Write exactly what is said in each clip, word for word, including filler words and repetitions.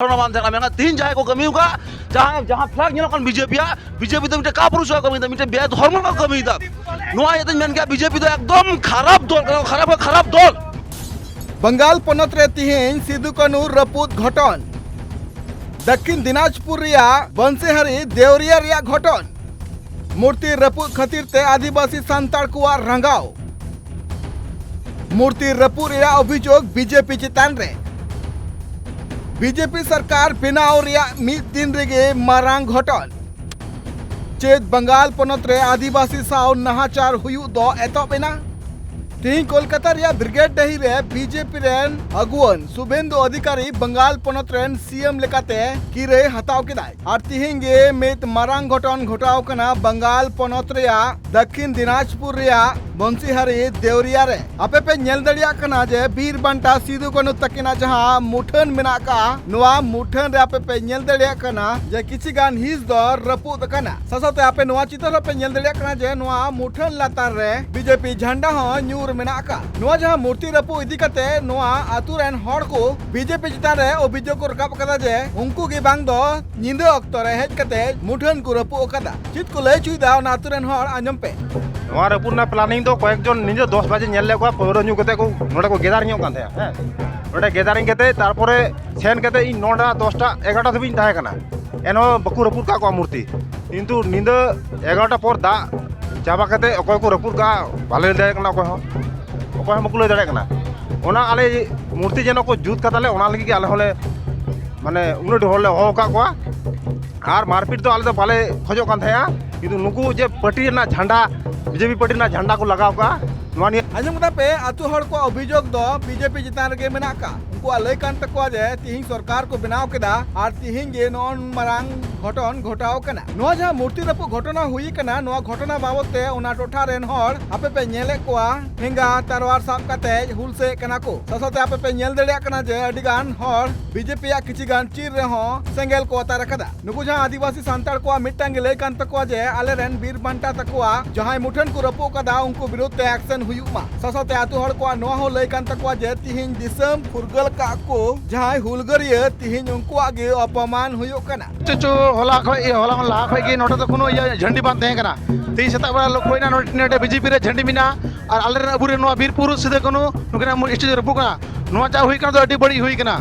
ᱫᱷᱟᱨᱚᱱᱟ ᱵᱟᱝ ᱛᱟᱦᱮᱸ ᱠᱟᱱᱟ᱾ ᱢᱮᱱᱠᱷᱟᱱ ᱛᱤᱦᱤᱧ ᱡᱟᱦᱟᱸᱭ ᱠᱚ ᱠᱟᱹᱢᱤ ᱟᱠᱟᱫ, ᱡᱟᱦᱟᱸ, ᱡᱟᱦᱟᱸ flag ᱧᱮᱞᱚᱜ ᱠᱟᱱ BJP ᱟᱜ, BJP ᱫᱚ ᱢᱤᱫᱴᱮᱱ ᱠᱟᱯᱩᱨᱩᱥ ᱠᱚ ᱠᱟᱹᱢᱤᱭᱮᱫᱟ, ᱢᱤᱫᱴᱮᱱ ᱵᱮᱫᱷᱚᱨᱢᱚ ᱠᱚ ᱠᱟᱹᱢᱤᱭᱮᱫᱟ᱾ ᱱᱚᱣᱟ ᱤᱭᱟᱹᱛᱮᱧ ᱢᱮᱱ ᱜᱮᱭᱟ, BJP ᱫᱚ ᱮᱠᱫᱚᱢ ᱠᱷᱟᱨᱟᱯ ᱫᱚᱞ ᱠᱟᱱᱟ, ᱠᱷᱟᱨᱟᱯ ᱠᱷᱚᱱ ᱠᱷᱟᱨᱟᱯ ᱫᱚᱞ᱾ ᱵᱟᱝᱜᱟᱞ ᱯᱚᱱᱚᱛ ᱨᱮ ᱛᱤᱦᱤᱧ ᱥᱤᱫᱩ ᱠᱟᱹᱱᱩ ᱨᱟᱹᱯᱩᱫ ᱜᱷᱚᱴᱚᱱ᱾ ᱫᱟᱹᱠᱷᱤᱱ ᱫᱤᱱᱟᱡᱽᱯᱩᱨ ᱨᱮᱭᱟᱜ ᱵᱚᱱᱥᱤᱦᱟᱨᱤ ᱫᱮᱣᱨᱤᱭᱟ ᱨᱮᱭᱟᱜ ᱜᱷᱚᱴᱚᱱ᱾ ᱢᱩᱨᱛᱤ ᱨᱟᱹᱯᱩᱫ ᱠᱷᱟᱹᱛᱤᱨ ᱛᱮ ᱟᱹᱫᱤᱵᱟᱹᱥᱤ ᱥᱟᱱᱛᱟᱲ ᱠᱚᱣᱟᱜ ᱨᱟᱸᱜᱟᱣ᱾ ᱢᱩᱨᱛᱤ ᱨᱟᱹᱯᱩᱫ ᱨᱮᱭᱟᱜ ᱚᱵᱷᱤᱡᱳᱜᱽ BJP ᱪᱮᱛᱟᱱ ᱨᱮ᱾ BJP ᱥᱚᱨᱠᱟᱨ ᱵᱮᱱᱟᱣ ᱨᱮᱭᱟᱜ ᱢᱤᱫ ᱫᱤᱱ ᱨᱮᱜᱮ ᱢᱟᱨᱟᱝ ᱜᱷᱚᱴᱚᱱ᱾ ᱪᱮᱫ ᱵᱟᱝᱜᱟᱞ ᱯᱚᱱᱚᱛ ᱨᱮ ᱟᱹᱫᱤᱵᱟᱹᱥᱤ ᱥᱟᱶ ᱱᱟᱦᱟᱪᱟᱨ ᱦᱩᱭᱩᱜ ᱫᱚ ᱮᱛᱚᱦᱚᱵ ᱮᱱᱟ? ᱛᱤᱦᱤᱧ ᱠᱳᱞᱠᱟᱛᱟ ᱨᱮᱭᱟᱜ ᱵᱨᱤᱜᱮᱰ ᱰᱟᱹᱦᱤ ᱨᱮ BJP ᱨᱮᱱ ᱟᱹᱜᱩᱣᱟᱹᱱ ᱥᱩᱵᱷᱮᱱᱫᱩ ᱚᱫᱷᱤᱠᱟᱨᱤ ᱵᱟᱝᱜᱟᱞ ᱯᱚᱱᱚᱛ ᱨᱮᱱ CM ᱞᱮᱠᱟᱛᱮ ᱠᱤᱨᱟᱹᱭ ᱦᱟᱛᱟᱣ ᱠᱮᱫᱟᱭ᱾ ᱟᱨ ᱛᱤᱦᱤᱧ ᱜᱮ ᱢᱤᱫ ᱢᱟᱨᱟᱝ ᱜᱷᱚᱴᱚᱱ ᱜᱷᱚᱴᱟᱣ ᱠᱟᱱᱟ ᱵᱟᱝᱜᱟᱞ ᱯᱚᱱᱚᱛ ᱨᱮᱭᱟᱜ ᱫᱟᱹᱠᱷᱤᱱ ᱫᱤᱱᱟᱡᱽᱯᱩᱨ ᱨᱮᱭᱟᱜ ᱵᱚᱱᱥᱤᱦᱟᱨᱤ ᱫᱮᱣᱨᱤᱭᱟ ᱨᱮ᱾ ᱟᱯᱮ ᱯᱮ ᱧᱮᱞ ᱫᱟᱲᱮᱭᱟᱜ ᱠᱟᱱᱟ ᱡᱮ ᱵᱤᱨ ᱵᱟᱱᱴᱟ ᱥᱤᱫᱩ ᱠᱟᱹᱱᱩ ᱛᱟᱹᱠᱤᱱᱟᱜ ᱡᱟᱦᱟᱸ ᱢᱩᱴᱷᱟᱹᱱ ᱢᱮᱱᱟᱜ ᱟᱠᱟᱫᱼᱟ, ᱱᱚᱣᱟ ᱢᱩᱴᱷᱟᱹᱱ ᱨᱮ ᱟᱯᱮ ᱯᱮ ᱧᱮᱞ ᱫᱟᱲᱮᱭᱟᱜ ᱠᱟᱱᱟ ᱡᱮ ᱠᱤᱪᱷᱤ ᱜᱟᱱ ᱦᱤᱸᱥ ᱫᱚ ᱨᱟᱹᱯᱩᱫ ᱟᱠᱟᱱᱟ᱾ ᱥᱟᱶ ᱥᱟᱶᱛᱮ ᱟᱯᱮ ᱱᱚᱣᱟ ᱪᱤᱛᱟᱹᱨ ᱦᱚᱸᱯᱮ ᱧᱮᱞ ᱫᱟᱲᱮᱭᱟᱜ ᱠᱟᱱᱟ ᱡᱮ ᱱᱚᱣᱟ ᱢᱩᱴᱷᱟᱹᱱ ᱞᱟᱛᱟᱨ ᱨᱮ BJP ᱡᱷᱟᱱᱰᱟ ᱦᱚᱸ ᱧᱩᱨ ᱢᱮᱱᱟᱜ ᱟᱠᱟᱫ᱾ ᱱᱚᱣᱟ ᱡᱟᱦᱟᱸ ᱢᱩᱨᱛᱤ ᱨᱟᱹᱯᱩᱫ ᱤᱫᱤ ᱠᱟᱛᱮ ᱱᱚᱣᱟ ᱟᱛᱩ ᱨᱮᱱ ᱦᱚᱲ ᱠᱚ BJP ᱪᱮᱛᱟᱱ ᱨᱮ ᱚᱵᱷᱤᱡᱳᱜᱽ ᱠᱚ ᱨᱟᱠᱟᱵ ᱟᱠᱟᱫᱟ ᱡᱮ ᱩᱱᱠᱩ ᱜᱮ ᱵᱟᱝ ᱫᱚ ᱧᱤᱫᱟᱹ ᱚᱠᱛᱚ ᱨᱮ ᱦᱮᱡ ᱠᱟᱛᱮ ᱢᱩᱴᱷᱟᱹᱱ ᱠᱚ ᱨᱟᱹᱯᱩᱫ ᱟᱠᱟᱫᱟ᱾ ᱪᱮᱫ ᱠᱚ ᱞᱟᱹᱭ ᱦᱚᱪᱚᱭᱮᱫᱟ ᱚᱱᱟ ᱟᱛᱩ ᱨᱮᱱ ᱦᱚᱲ ᱟᱸᱡᱚᱢ ᱯᱮ᱾ ᱱᱚᱣᱟ ᱨᱟᱹᱯᱩᱫ ᱨᱮᱱᱟᱜ planning ᱫᱚ ᱠᱚᱭᱮᱠ ᱡᱚᱱ ᱧᱤᱫᱟᱹ ᱫᱚᱥ ᱵᱟᱡᱮ ᱧᱮᱞ ᱞᱮᱫ ᱠᱚᱣᱟ, ᱯᱟᱹᱣᱨᱟᱹ ᱧᱩ ᱠᱟᱛᱮ ᱠᱚ ᱱᱚᱰᱮ ᱠᱚ gathering ᱚᱜ ᱠᱟᱱ ᱛᱟᱦᱮᱸᱜᱼᱟ, ᱦᱮᱸ, ᱱᱚᱰᱮ gathering ᱠᱟᱛᱮ ᱛᱟᱨᱯᱚᱨᱮ ᱥᱮᱱ ᱠᱟᱛᱮ ᱤᱧ ᱱᱚᱰᱮ ᱫᱚᱥᱴᱟ ᱮᱜᱟᱨᱚᱴᱟ ᱫᱷᱟᱹᱵᱤᱡ ᱤᱧ ᱛᱟᱦᱮᱸ ᱠᱟᱱᱟ, ᱮᱱᱦᱚᱸ ᱵᱟᱠᱚ ᱨᱟᱹᱯᱩᱫ ᱠᱟᱜ ᱠᱚᱣᱟ ᱢᱩᱨᱛᱤ᱾ ᱠᱤᱱᱛᱩ ᱧᱤᱫᱟᱹ ᱮᱜᱟᱨᱚᱴᱟ ᱯᱚᱨ ᱫᱟᱜ ᱪᱟᱵᱟ ᱠᱟᱛᱮ ᱚᱠᱚᱭ ᱠᱚ ᱨᱟᱹᱯᱩᱫ ᱠᱟᱜᱼᱟ ᱵᱟᱞᱮ ᱞᱟᱹᱭ ᱫᱟᱲᱮᱭᱟᱜ ᱠᱟᱱᱟ, ᱚᱠᱚᱭ ᱦᱚᱸ, ᱚᱠᱚᱭ ᱦᱚᱸ ᱵᱟᱠᱚ ᱞᱟᱹᱭ ᱫᱟᱲᱮᱭᱟᱜ ᱠᱟᱱᱟ᱾ ᱚᱱᱟ ᱟᱞᱮ ᱢᱩᱨᱛᱤ ᱡᱮᱱᱚ ᱠᱚ ᱡᱩᱛ ᱠᱟᱛᱟᱞᱮ, ᱚᱱᱟ ᱞᱟᱹᱜᱤᱫ ᱜᱮ ᱟᱞᱮ ᱦᱚᱸᱞᱮ, ᱢᱟᱱᱮ, ᱩᱱᱟᱹᱜ ᱰᱷᱮᱨ ᱦᱚᱲ ᱞᱮ ᱦᱚᱦᱚ ᱟᱠᱟᱫ ᱠᱚᱣᱟ᱾ ᱟᱨ ᱢᱟᱨᱯᱤᱴ ᱫᱚ ᱟᱞᱮ ᱫᱚ ᱵᱟᱞᱮ ᱠᱷᱚᱡᱚᱜ ᱠᱟᱱ ᱛᱟᱦᱮᱸᱜᱼᱟ, ᱠᱤᱱᱛᱩ ᱱᱩᱠᱩ ᱡᱮ ᱯᱟᱨᱴᱤ ᱨᱮᱱᱟᱜ ᱡᱷᱟᱱᱰᱟ, BJP ᱯᱟᱨᱴᱤ ᱨᱮᱱᱟᱜ ᱡᱷᱟᱱᱰᱟ ᱠᱚ ᱞᱟᱜᱟᱣ ᱠᱟᱜᱼᱟ, ᱱᱚᱣᱟ ᱱᱤᱭᱮ ᱟᱸᱡᱚᱢ ᱠᱮᱫᱟ ᱯᱮ, ᱟᱛᱩ ᱦᱚᱲ ᱠᱚᱣᱟᱜ ᱚᱵᱷᱤᱡᱳᱜᱽ ᱫᱚ BJP ᱪᱮᱛᱟᱱ ᱨᱮᱜᱮ ᱢᱮᱱᱟᱜ ᱟᱠᱟᱫ᱾ ᱩᱱᱠᱩᱣᱟᱜ ᱞᱟᱹᱭ ᱠᱟᱱ ᱛᱟᱠᱚᱣᱟ ᱡᱮ ᱛᱤᱦᱤᱧ ᱥᱚᱨᱠᱟᱨ ᱠᱚ ᱵᱮᱱᱟᱣ ᱠᱮᱫᱟ ᱟᱨ ᱛᱤᱦᱤᱧ ᱜᱮ ᱱᱚᱜᱼᱚ ᱢᱟᱨᱟᱝ ᱜᱷᱚᱴᱚᱱ ᱜᱷᱚᱴᱟᱣ ᱠᱟᱱᱟ᱾ ᱱᱚᱣᱟ ᱡᱟᱦᱟᱸ ᱢᱩᱨᱛᱤ ᱨᱟᱹᱯᱩᱫ ᱜᱷᱚᱴᱚᱱᱟ ᱦᱩᱭ ᱠᱟᱱᱟ, ᱱᱚᱣᱟ ᱜᱷᱚᱴᱚᱱᱟ ᱵᱟᱵᱚᱛ ᱛᱮ ᱚᱱᱟ ᱴᱚᱴᱷᱟ ᱨᱮᱱ ᱦᱚᱲ ᱟᱯᱮ ᱯᱮ ᱧᱮᱞᱮᱫ ᱠᱚᱣᱟ ᱴᱷᱮᱸᱜᱟ ᱛᱟᱨᱣᱟᱨ ᱥᱟᱵ ᱠᱟᱛᱮ ᱦᱩᱞᱥᱟᱹᱭᱮᱫ ᱠᱟᱱᱟ ᱠᱚ᱾ ᱥᱟᱶ ᱥᱟᱶᱛᱮ ᱟᱯᱮ ᱯᱮ ᱧᱮᱞ ᱫᱟᱲᱮᱭᱟᱜ ᱠᱟᱱᱟ ᱡᱮ ᱟᱹᱰᱤ ᱜᱟᱱ ᱦᱚᱲ BJP ᱭᱟᱜ ᱠᱤᱪᱷᱤ ᱜᱟᱱ ᱪᱤᱨ ᱨᱮᱦᱚᱸ ᱥᱮᱸᱜᱮᱞ ᱠᱚ ᱟᱛᱟᱨ ᱟᱠᱟᱫᱟ᱾ ᱱᱩᱠᱩ ᱡᱟᱦᱟᱸ ᱟᱹᱫᱤᱵᱟᱹᱥᱤ ᱥᱟᱱᱛᱟᱲ ᱠᱚᱣᱟᱜ ᱢᱤᱫᱴᱟᱝ ᱜᱮ ᱞᱟᱹᱭ ᱠᱟᱱ ᱛᱟᱠᱚᱣᱟ ᱡᱮ ᱟᱞᱮᱨᱮᱱ ᱵᱤᱨ ᱵᱟᱱᱴᱟ ᱛᱟᱠᱚᱣᱟᱜ ᱡᱟᱦᱟᱸᱭ ᱢᱩᱴᱷᱟᱹᱱ ᱠᱚ ᱨᱟᱹᱯᱩᱫ ᱟᱠᱟᱫᱟ ᱩᱱᱠᱩ ᱵᱤᱨᱩᱫᱷ ᱛᱮ action ᱦᱩᱭᱩᱜ ᱢᱟ᱾ ᱥᱟᱶ ᱥᱟᱶᱛᱮ ᱟᱹᱛᱩ ᱦᱚᱲ ᱠᱚᱣᱟᱜ ᱱᱚᱣᱟ ᱦᱚᱸ ᱞᱟᱹᱭ ᱠᱟᱱ ᱛᱟᱠᱚᱣᱟ ᱡᱮ ᱛᱤᱦᱤᱧ ᱫᱤᱥᱚᱢ ᱯᱷᱩᱨᱜᱟᱹᱞ ᱠᱟᱜ ᱠᱚ ᱡᱟᱦᱟᱸᱭ ᱦᱩᱞᱜᱟᱹᱨᱤᱭᱟᱹ, ᱛᱤᱦᱤᱧ ᱩᱱᱠᱩᱣᱟᱜ ᱜᱮ ᱚᱯᱚᱢᱟᱱ ᱦᱩᱭᱩᱜ ᱠᱟᱱᱟ᱾ ᱪᱚ ᱪᱚ, ᱦᱚᱞᱟ ᱠᱷᱚᱡ ᱜᱮ, ᱦᱚᱞᱟ ᱠᱷᱚᱱ ᱞᱟᱦᱟ ᱠᱷᱚᱡ ᱜᱮ ᱱᱚᱰᱮ ᱫᱚ ᱠᱳᱱᱳ ᱤᱭᱟᱹ ᱡᱷᱟᱹᱱᱰᱤ ᱵᱟᱝ ᱛᱟᱦᱮᱸ ᱠᱟᱱᱟ᱾ ᱛᱮᱦᱮᱧ ᱥᱮᱛᱟᱜ ᱵᱮᱲᱟ ᱞᱚᱠᱠᱷᱚᱭᱮᱱᱟ ᱱᱚᱰᱮ, ᱱᱚᱰᱮ ᱵᱤᱡᱮᱯᱤ ᱨᱮ ᱡᱷᱟᱹᱱᱰᱤ ᱢᱮᱱᱟᱜᱼᱟ, ᱟᱨ ᱟᱞᱮᱨᱮᱱ ᱟᱵᱚᱨᱮᱱ ᱱᱚᱣᱟ ᱵᱤᱨ ᱯᱩᱨᱩ ᱥᱤᱫᱩ ᱠᱟᱹᱱᱦᱩ ᱱᱩᱠᱤᱱᱟᱜ ᱢᱩ-, ᱥᱴᱮᱪᱩ ᱨᱟᱹᱯᱩᱫ ᱠᱟᱱᱟ᱾ ᱱᱚᱣᱟ ᱪᱟ ᱦᱩᱭ ᱠᱟᱱᱟ ᱫᱚ ᱟᱹᱰᱤ ᱵᱟᱹᱲᱤᱡ ᱦᱩᱭ ᱠᱟᱱᱟ᱾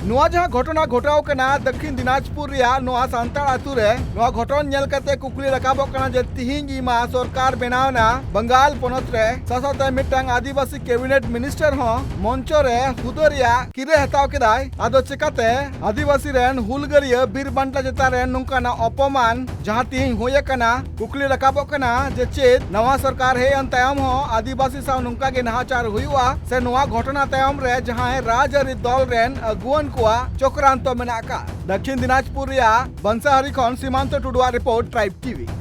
ᱱᱚᱣᱟ ᱡᱟᱦᱟᱸ ᱜᱷᱚᱴᱚᱱᱟ ᱜᱷᱚᱴᱟᱣ ᱠᱟᱱᱟ ᱫᱚᱠᱠᱷᱤᱱ ᱫᱤᱱᱟᱡᱽᱯᱩᱨ ᱨᱮᱭᱟᱜ ᱱᱚᱣᱟ ᱥᱟᱱᱛᱟᱲ ᱟᱛᱩ ᱨᱮ, ᱱᱚᱣᱟ ᱜᱷᱚᱴᱚᱱ ᱧᱮᱞ ᱠᱟᱛᱮ ᱠᱩᱠᱞᱤ ᱨᱟᱠᱟᱵᱚᱜ ᱠᱟᱱᱟ ᱡᱮ ᱛᱤᱦᱤᱧ ᱜᱮ ᱢᱟ ᱥᱚᱨᱠᱟᱨ ᱵᱮᱱᱟᱣ ᱮᱱᱟ ᱵᱟᱝᱜᱟᱞ ᱯᱚᱱᱚᱛ ᱨᱮ, ᱥᱟᱶ ᱥᱟᱶᱛᱮ ᱢᱤᱫᱴᱟᱝ ᱟᱹᱫᱤᱵᱟᱹᱥᱤ ᱠᱮᱵᱤᱱᱮᱴ ᱢᱤᱱᱤᱥᱴᱟᱨ ᱦᱚᱸ ᱢᱚᱧᱪᱚ ᱨᱮ ᱦᱩᱫᱟᱹ ᱨᱮᱭᱟᱜ ᱠᱤᱨᱟᱹ ᱦᱟᱛᱟᱣ ᱠᱮᱫᱟᱭ᱾ ᱟᱫᱚ ᱪᱮᱠᱟᱛᱮ ᱟᱹᱫᱤᱵᱟᱹᱥᱤ ᱨᱮᱱ ᱦᱩᱞᱜᱟᱹᱨᱤᱭᱟᱹ ᱵᱤᱨ ᱵᱟᱱᱴᱟ ᱪᱮᱛᱟᱱ ᱨᱮ ᱱᱚᱝᱠᱟᱱᱟᱜ ᱚᱯᱚᱢᱟᱱ ᱡᱟᱦᱟᱸ ᱛᱤᱦᱤᱧ ᱦᱩᱭ ᱟᱠᱟᱱᱟ? ᱠᱩᱠᱞᱤ ᱨᱟᱠᱟᱵᱚᱜ ᱠᱟᱱᱟ ᱡᱮ ᱪᱮᱫ ᱱᱟᱣᱟ ᱥᱚᱨᱠᱟᱨ ᱦᱮᱡ ᱮᱱ ᱛᱟᱭᱚᱢ ᱦᱚᱸ ᱟᱹᱫᱤᱵᱟᱹᱥᱤ ᱥᱟᱶ ᱱᱚᱝᱠᱟ ᱜᱮ ᱱᱟᱦᱟᱪᱟᱨ ᱦᱩᱭᱩᱜᱼᱟ, ᱥᱮ ᱱᱚᱣᱟ ᱜᱷᱚᱴᱚᱱᱟ ᱛᱟᱭᱚᱢ ᱨᱮ ᱡᱟᱦᱟᱸᱭ ᱨᱟᱡᱽᱟᱹᱨᱤ ᱫᱚᱞ ᱨᱮᱱ ᱟᱹᱜᱩᱣᱟᱹᱱ ᱠᱚᱣᱟᱜ ᱪᱚᱠᱨᱟᱱᱛᱚ ᱢᱮᱱᱟᱜ ᱟᱠᱟᱫ? ᱫᱟᱠᱠᱷᱤᱱ ᱫᱤᱱᱟᱡᱽᱯᱩᱨ ᱨᱮᱭᱟᱜ ᱵᱟᱱᱥᱟᱦᱟᱨᱤ ᱠᱷᱚᱱ ᱥᱤᱢᱟᱱᱛᱚ ᱴᱩᱰᱩᱣᱟᱜ ᱨᱤᱯᱳᱨᱴ, ᱴᱨᱟᱭᱤᱵ ᱴᱤᱵᱷᱤ᱾